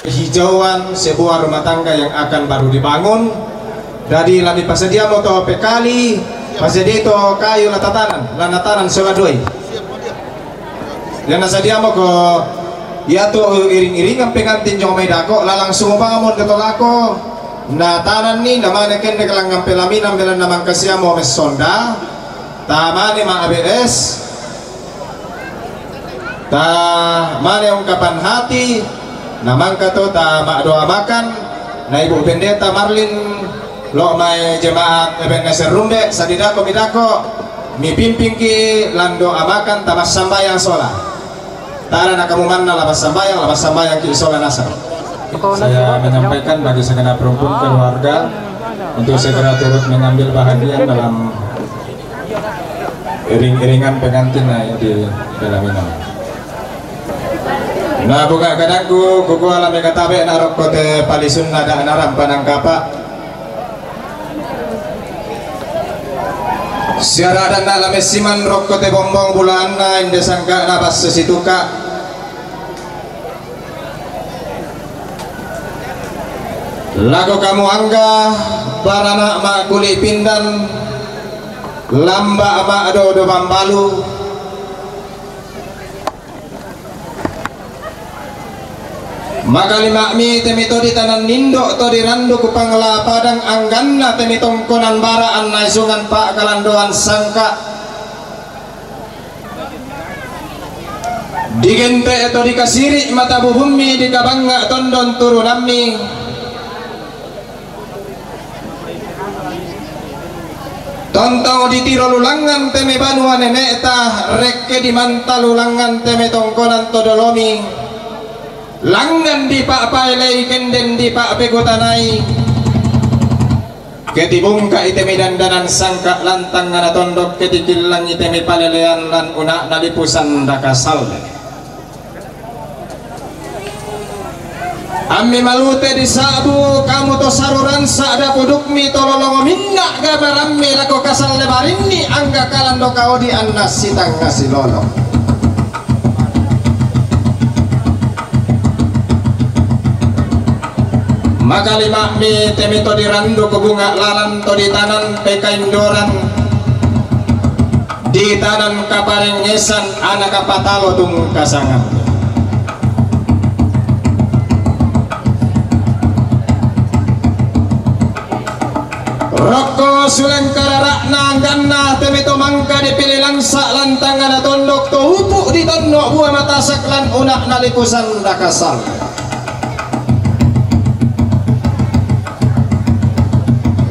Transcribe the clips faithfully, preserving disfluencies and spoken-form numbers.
Hijauan sebuah rumah tangga yang akan baru dibangun. Jadi, la mi pasadiamo to pekali, pasadia to kayu la tatanan, la natanan sola doi. Yang nasadiamo ko iatu iring-iringan pengantin jong mai dako, la langsung bangun ke tolako. Natananni, namane kende kelangan pelaminan belanna mangkasiamo messonda. Tamane ma A B S. Ta mane ungkapan hati, na mangka to ta ma'doa makan, na Ibu Pendeta Marlin lo mai jemaat Ebenezer Rumbe, sadidako midako, mipimpingki lan doa makan, ta massambayang sola. Tara na kamu manna la massambayang, la massambayangki sola nasaba. Saya menyampaikan bagi segenap rumpun keluarga untuk segera turut mengambil bahagian dalam iring-iringan pengantin na di pelaminan. Na buka kadangku, kukua la mekatabe na rokko te palisunna da narampa nangkapa. Siara adanna la messiman rokko te bombong bulaanna inde sangka'na basse situka. Lako kamu angga barana ma'kuli pindan, lamba ma'dodo bambalu. Makalima'mi te mi to ditanan nindo to dirandu ku pangla padang angganna te mi tongkonan bara anna isungan pa'kalandoan sangka. Digente to dikasiri mata bubummi, dikabangnga tondon turunammi. Tontong ditiro lulangngan te me banua nene'ta, rekke dimanta lulangngan te me tongkonan to dolomi. Langngan dipa'paelei, kenden dipa'pegotanai. Ketibungka'i te me dandanan sangka lantangngana tondok, ketikillangi te me palelean lan una'na lipu sanda kasalle. Ammi malute disa'bu, kamu to saruran sa'da pudukmi to lolongo minna gamarammi lako kasalle barinni angga kalando kaodi anna sitangnga silolo. Makalima'mi te mi to dirandu ku bunga lalan to ditanan pekaindoran. Ditanan kaparengngesan ana kapatalo tungkasangan. Rokko suleng karara'na angganna te mi to mangka dipilih langsa lantangana tondok to upu ditonno bua matasak lan una'na lipu sanda kasal.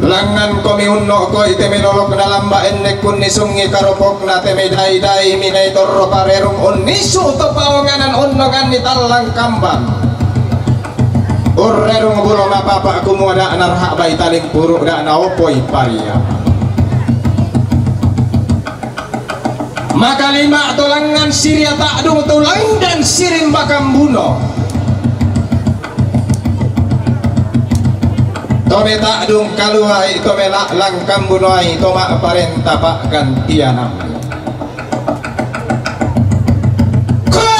Langngan komi unno'ko i te me lolokna lamba enne kunni sungi karopokna te me dai-dai minai torro parerung unnisu to paonganan unnonganni tallang kamban. Urrerung bulo mapapa kumua da'na raha bai talimpuru da'na opoi paria. Makalima to langngan siria ta'dung to langdan sirimba kambuno. To me ta'dung kaluai to me la'lang kambunoai to ma'parenta pa'gantianammi. Koe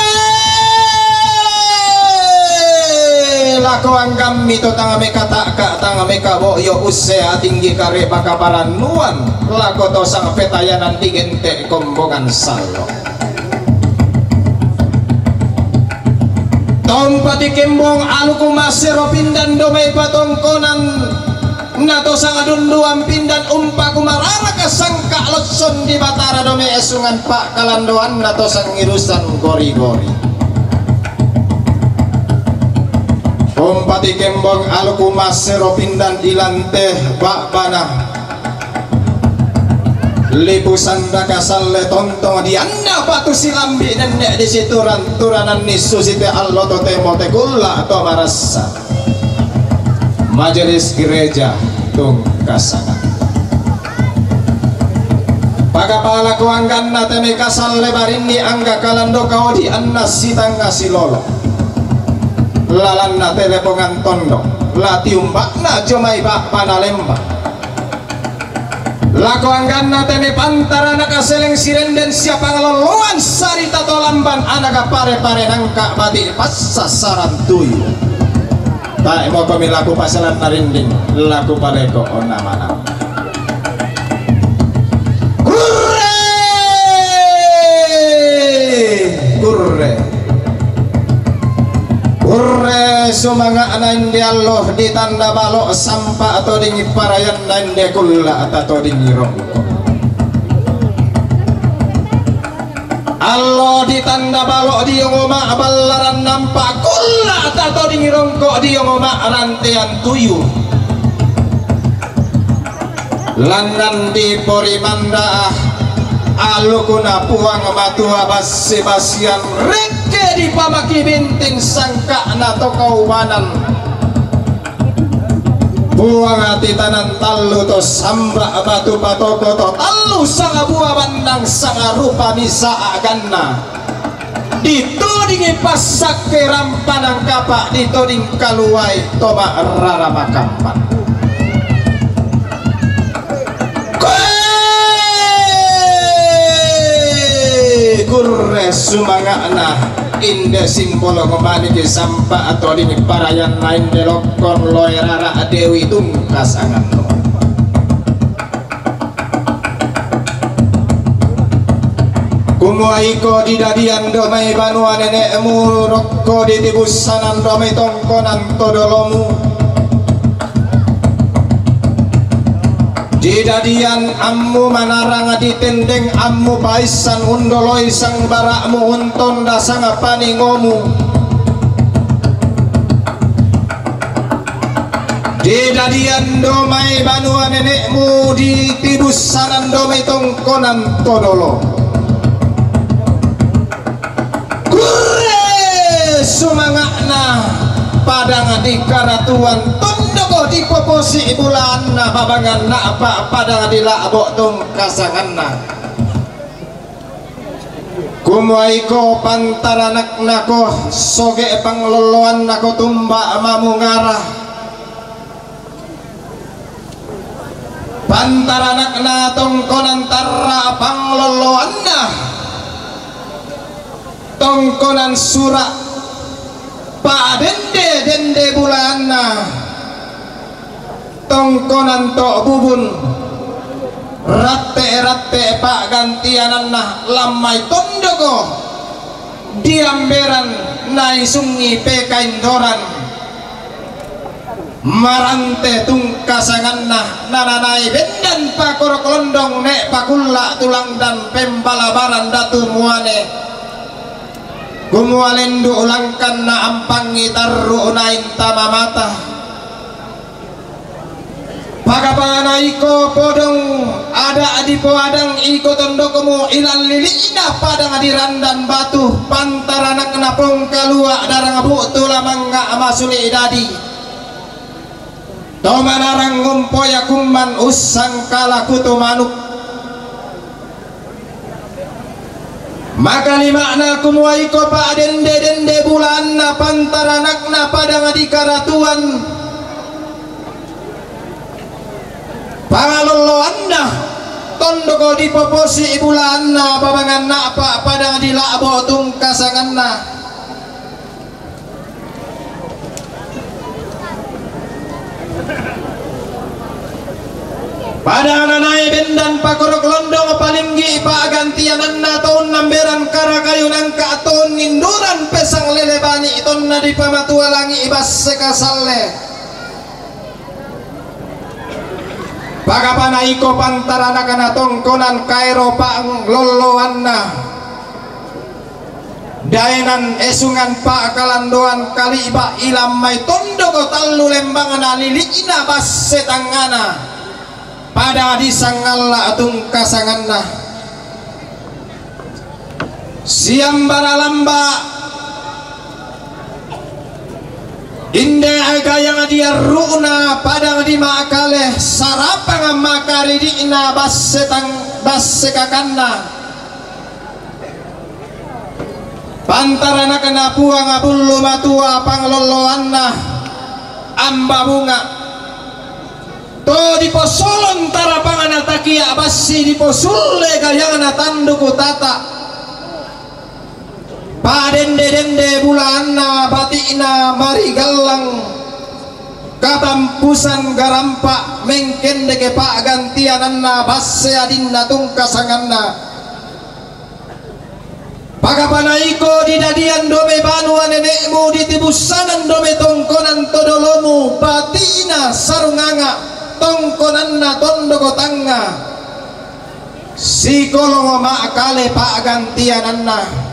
lako anggammi to tang mekata'ka tang mekabo'yo usse atinggi kare baka parannuan lako to sang petayanan digente kombongan sallo. Tompati kembong aluku masero pindan domai patongkonan na to sangadunduan pindan umpaku mararaka sangka losson di Batara domai esungan pa'kalandoanna to sangirusan gori-gori. Tompati kembong aluku masero pindan ilante ba'bana. Lipu sanda kasalle tontong dianna batu silambi nenne di situran-turananni susite allo totemo tekulla to marassa. Majelis gereja tungkasangan. Pakapala ko angganna te me kasalle barinni angga kalando kaodi anna sitangnga silolo. Lalanna telepongan tondok, la tiumbakna jomai ba'bana lembang. Lako angganna te me pantara nakaseleng sirenden sia pangaloloan sarita to lamban anaka pare-pare nangka bati passa sarantuyu. Tae' mokomi laku pasalan narinding, laku paleko' onamana. Kurre! Kurre! Kurre sumanga'na inde allo ditanda balo', sampa' toding parayanna inde kulla' tatoding rongko'. Allo ditanda balo' diongo ma'ballaran, nampa' kulla' tatoding rongko' diongo ma'rantean tuyu. Langngan diporimanda alukuna Puang Matua bassi-bassian, rekke dipamaki binting sangka'na to kaubanan. Puang titanan tallu to samba' batu patoko to tallu sangbua bannang sangarupa misa' a'ganna. Ditodingi passakke rampanang kapa', ditoding kaluai to ma'rara makampan. Koe! Kurre sumanga'na inde simbolo maniki, sampa' toding parayanna inde lokkon loe rara' Dewi Tungka sanganno. Kumua iko didadian do mai banua nene'mu, rokko ditibussanan do mai tongkonan to dolomu. Didadian ammu manarang, ditendeng ammu paissan, undoloi sangbara'mu, untonda sangpaningomu. Didadian do mai banua nene'mu, ditibussanan do mai tongkonan to dolo. Kurre sumanga'na padang dikaratuan, tondoko dipoposi bulaanna babangan na'pa' padang dila'bo' tungkasanganna. Kumua iko pantaranaknako soge' panglolloannako tumba mamungara. Pantaranakna tongkonan tarra panglolloanna, tongkonan sura' pa'dende-dende bulaanna, tongkonan to' bubun ratte'-ratte' pa'gantiananna, lammai tondoko diamberan naisungngi pekaindoran. Marante tungkasanganna, nananai bendan pakorok londong, ne' pakulla' tulang dan pembalabaran datu muane. Kumua lendu' langkanna ampangngi tarru' naintama mata. Pagapana iko podong ada' dipoadang iko tondokmu ilan lili'na padang dirandan batu, pantaranakna pongkalua' darang bu'tu lamangnga' masuli' dadi. To manarang ngompoya kumman ussangkala kutu manuk. Makalima'na kumua iko pa'dende-dende bulaanna pantaranakna padang dikaratuan. Pangalolloanna tondoko dipoposi bulaanna babangan na'pa' padang dila'bo' tungkasanganna. Pada nanae bendan pakorok londong palinggi pa'gantiananna to unnamberan karakayu nangka to unninduran pesang lele bani tonna dipamatua langi' basse kasalle. Pagapana iko pantaranakna tongkonan kaero panglolloanna. Daenan esungan pa'kalandoan kali'ba' ilammai tondoko tallu lembangna lili'na basse tangngana pada disangalla' tungkasanganna. Siambara lamba' inde gayang diarru'na padang di ma'kale sarapang makaridi'na basse tang-, basse kakanna. Pantaranakna Puang Bullu Matua panglolloanna Amba Bunga. To diposolon tarapangna takia' bassi diposulle gayangna tanduku tata. Padende-dende bulaanna bati'na marigallang. Katampusan garampa' mengkendeke pa'gantiananna basse adinna tungkasanganna. Pagapanaiko didadian dome banua nene'mu, ditibussanan dome tongkonan to dolomu, pati'na sarunganga', tongkonanna tondoko tangnga. Sikolongo ma'kale pa'gantiananna.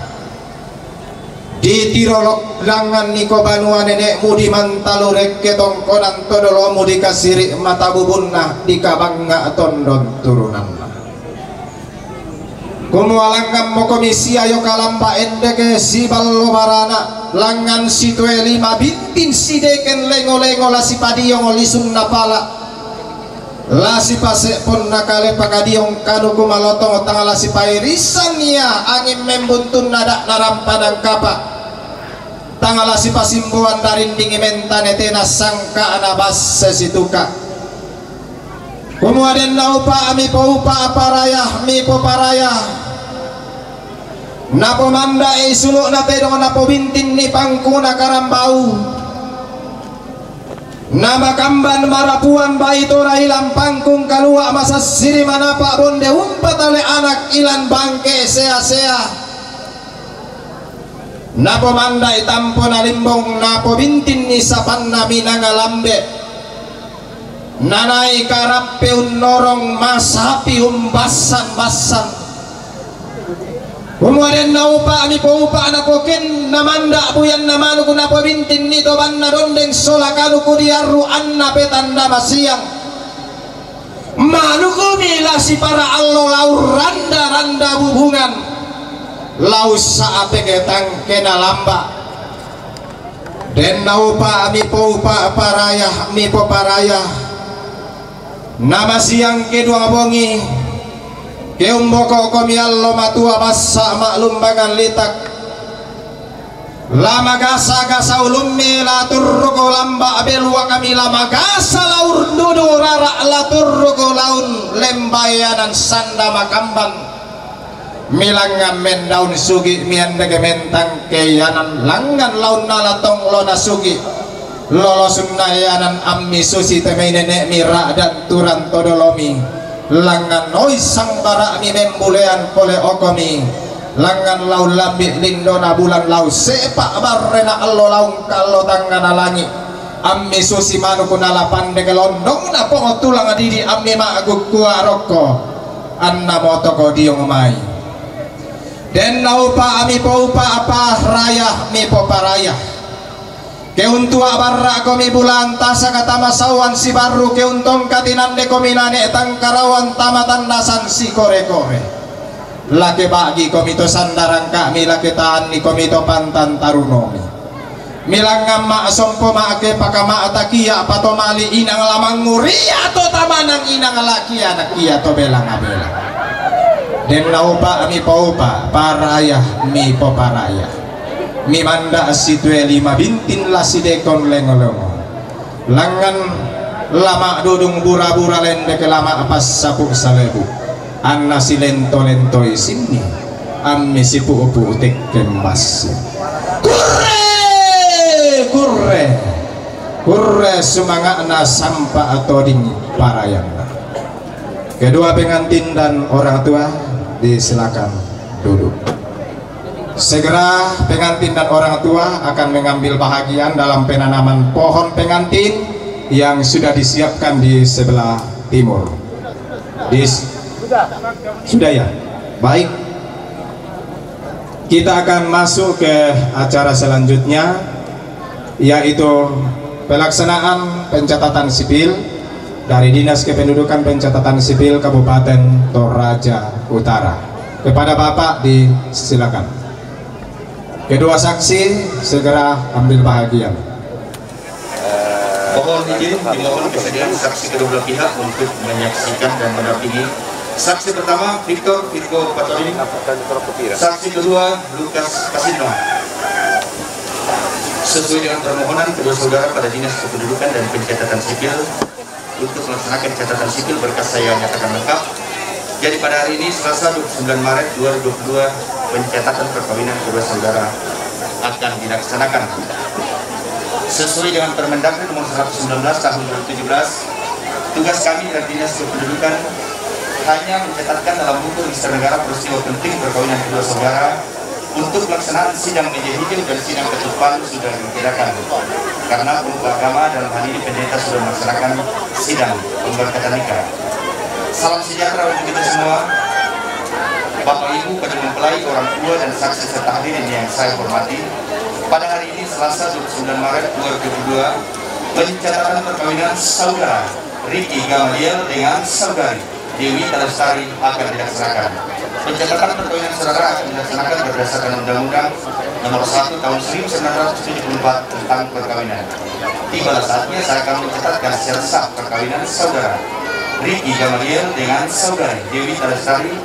Ditirolok langngan iko banua nene'mu, dimantalu rekke tongkonan to dolomu, dikasiri' mata bubunna, dikabangnga' tondon turunanna. Kumua langngammokomi sia io kalamba endeke siballo barana, langngan sitoe lima bintin sideken lengo-lengo la sipadiong lisunna pala'. La sipase'ponna kale pakadiong kanuku malotong, tang la sipairisang ia anging membuntunna da' narampanang kapa', tang la sipasimboan darindingi mentane tena sangka'na basse situka'. Kumua denna upa' mipoupa' paraya mipoparaya. Napomanda'i sulu'na tedong, napobintinni pangkuna karambau. Namakamban marapuan baitora ilang pangkung kalua', masassiri manapa' bonde umpatale anak ilang bangke sea-sea. Napomanda'i tampona limbong, napobintinni sapanna minanga lambe'. Nanai karappe unnorong, masapi umbassan-bassan. Kumua denna upa' mipoupa' napoken, namanda' buyanna manuku, napobintinni tobanna dondeng sola kanuku diarru' anna petanda masiang. Manukumi la sipara allo lau randa-randa bubungan, lau sa'ateke tangkena lamba'. Denna upa' mipoupa' paraya mipoparaya. Namasiang ke duang bongi, ke umboko'komi allo matua bassa' ma'lumbangan litak. La magasa-gasa ulummi, la turruku lamba' beluakmi, la magasa laun dudu rara', la turruku laun lembaeanan sanda makamban. Milangngan mendaun sugi', miandeke mentang keianan, langngan launna la tonglo nasugi'. Lolosunna eanan ammi susi temai nene'mi ra'dan turang to dolomi. Langngan oi sangbara'mi membulean pole okomi. Langngan laun lambi' lindona bulan, lau sepa' barrena allo, laun kallo tangngana langi'. Ammi susi manuku nala pandeke londongna pongo tulang didi, ammi ma'gukkua rokko anna motoko diong mai. Denna upa' mipoupa' paraya mipoparaya. Ke untua' barra'komi bulan tasaka tama sauan sibarru, ke untongka tinandekomi nane' tangkarauan tama tannasan sikore-kore. La ke ba'gikomi to sandarangka'mi, la ke ta'annikomi to pantan tarunomi. Milangngan ma'sompo ma'ke pakama'takia patomali inang la mangnguria to tamanang inang la kianakia to belanga-belang. Denna upa' mipoupa' paraya mipoparaya. Mimanda' situe lima bintin la sidekon lengo-lengo. Langngan la ma'dudung bura-bura lendeke la ma'passapu salebu. Anna silento-lentoi sinni, ammi sipu'u-pu'u tekke massi. Kurre! Kurre! Kurre sumanga'na sampa toding parayanna. Kedua pengantin dan orang tua disilakan duduk. Segera pengantin dan orang tua akan mengambil bahagian dalam penanaman pohon pengantin yang sudah disiapkan di sebelah timur. Di, sudah ya? Baik. Kita akan masuk ke acara selanjutnya, yaitu pelaksanaan pencatatan sipil dari Dinas Kependudukan Pencatatan Sipil Kabupaten Toraja Utara. Kepada Bapak disilakan. Kedua saksi segera ambil bahagian. Mohon izin, dimohon kesediaan saksi kedua belah pihak untuk menyaksikan dan mendampingi. Saksi pertama, Victor Virgo Patorini. Saksi kedua, Lukas Kasino. Sesuai dengan permohonan kedua saudara pada Dinas Kependudukan dan Pencatatan Sipil untuk melaksanakan catatan sipil, berkas saya nyatakan lengkap. Jadi pada hari ini, Selasa, dua puluh sembilan Maret dua ribu dua puluh dua, pencatatan perkawinan kedua saudara akan dilaksanakan. Sesuai dengan Permendagri nomor seratus sembilan belas tahun dua ribu tujuh belas, tugas kami dari Dinas Kependudukan hanya mencatatkan dalam buku register negara peristiwa penting perkawinan kedua saudara. Untuk pelaksanaan sidang meja hijau dan sidang ketuk palu sudah diutarakan, karena pemuka agama, dalam hal ini pendeta, sudah melaksanakan sidang pemberkatan nikah. Salam sejahtera untuk kita semua. Bapak, Ibu, pada mempelai, orang tua, dan saksi serta hadirin yang saya hormati, pada hari ini, Selasa, dua puluh sembilan Maret dua ribu dua puluh dua, pencatatan perkawinan saudara Ricky Gamaliel dengan saudari Dewi Lestari akan dilaksanakan. Pencatatan perkawinan saudara akan dilaksanakan berdasarkan Undang-Undang Nomor satu Tahun seribu sembilan ratus tujuh puluh empat tentang perkawinan. Tibalah saatnya saya akan mencatatkan secara sah perkawinan saudara Ricky Gamaliel dengan saudari Dewi Lestari.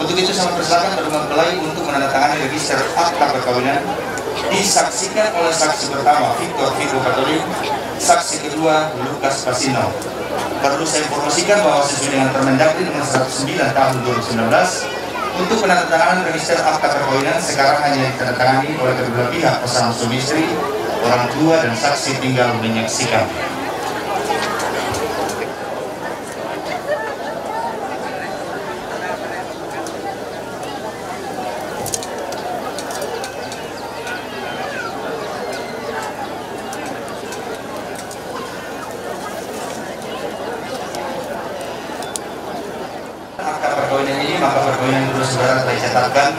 Untuk itu, saya persilakan kedua mempelai untuk menandatangani register akta perkawinan, disaksikan oleh saksi pertama, Victor Vigo Patolin, saksi kedua, Lukas Pasino. Perlu saya informasikan bahwa sesuai dengan Permendagri nomor seratus sembilan tahun dua ribu sembilan belas, untuk penandatanganan register akta perkawinan sekarang hanya ditandatangani oleh kedua pihak, pasangan suami istri, orang tua, dan saksi tinggal menyaksikan. Akta perkawinan ini, maka perkawinan kedua saudara telah dicatatkan,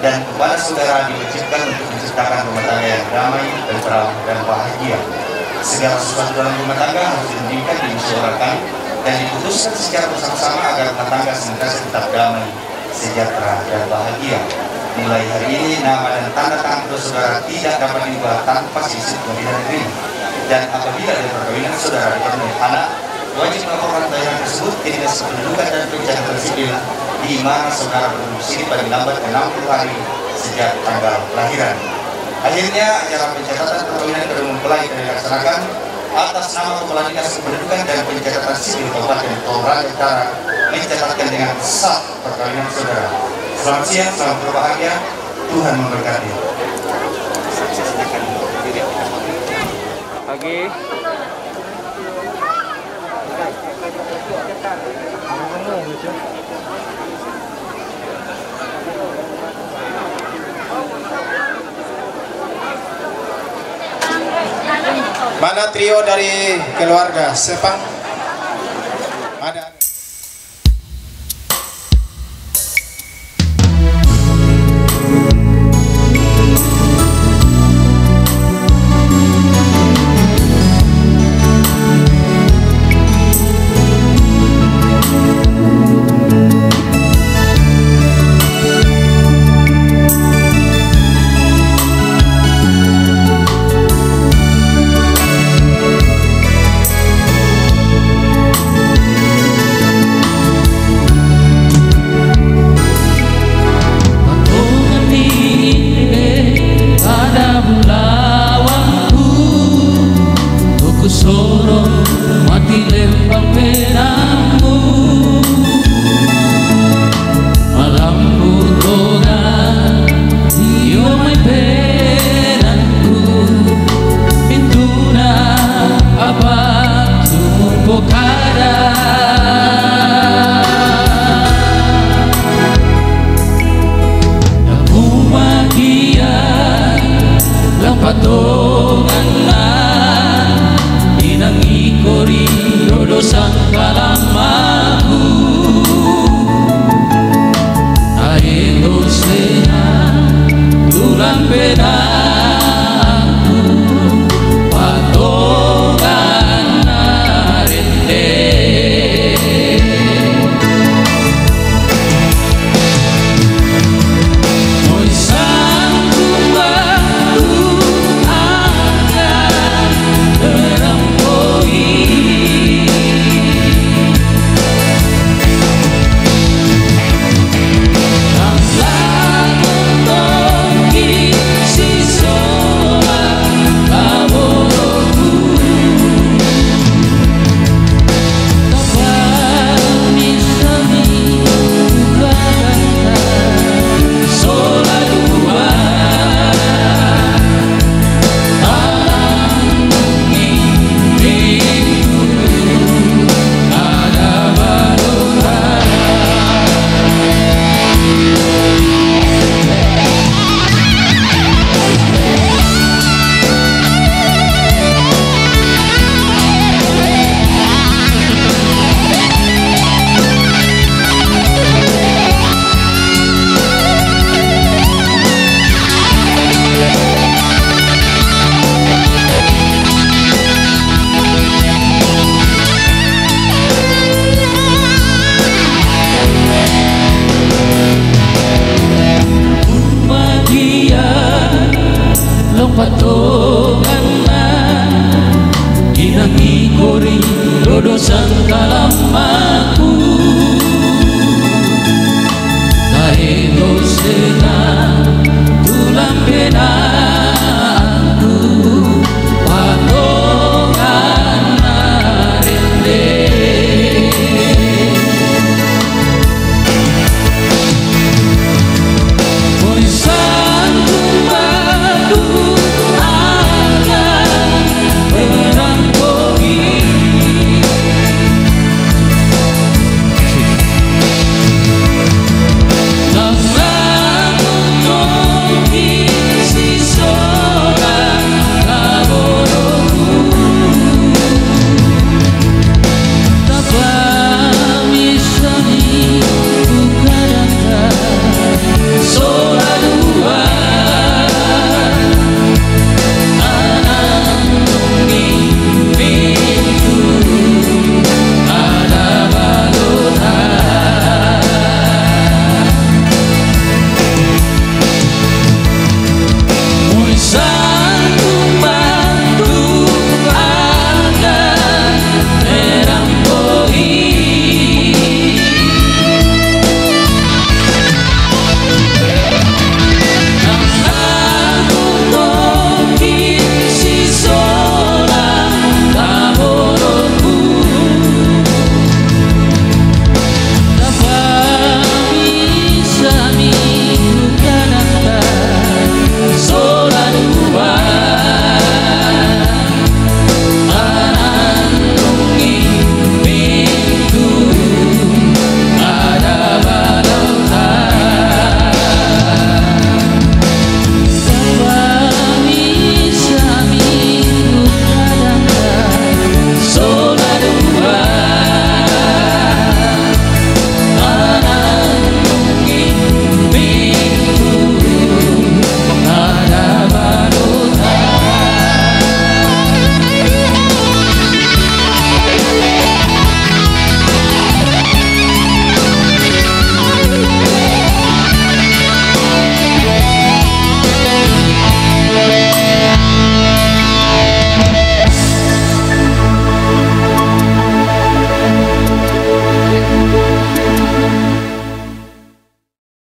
dan kepada saudara diwajibkan untuk menciptakan rumah tangga yang damai, tentram, dan bahagia. Segala sesuatu dalam rumah tangga harus dirundingkan, dimusyawarahkan, dan diputuskan secara bersama-sama agar rumah tangga senantiasa tetap damai, sejahtera, dan bahagia. Mulai hari ini, nama dan tanda tangan kedua saudara tidak dapat diubah tanpa seizin pengadilan negeri. Dan apabila dalam perkawinan saudara ditemui anak, wajib melaporkan kelahiran tersebut ke Dinas Kependudukan dan Pencatatan Sipil di mana saudara berdomisili paling lambat enam puluh hari sejak tanggal kelahiran. Akhirnya, acara pencatatan perkawinan kedua mempelai telah dilaksanakan atas nama Kepala Dinas Kependudukan dan Pencatatan Sipil Kabupaten Toraja Utara, mencatatkan dengan sah perkawinan saudara. Selamat siang, selamat berbahagia, Tuhan memberkati. Pagi. Mana trio dari keluarga Sepang? Ada, ada. Patungan ni pada bulawangku, tuku soro mati lempang penangmu. Malambu roga iyo mai penangku, pintuna apa sumur pokara. Nakumakia lapatonganna, inangikori dodo sangkalamaku. Ae doseha tulang pena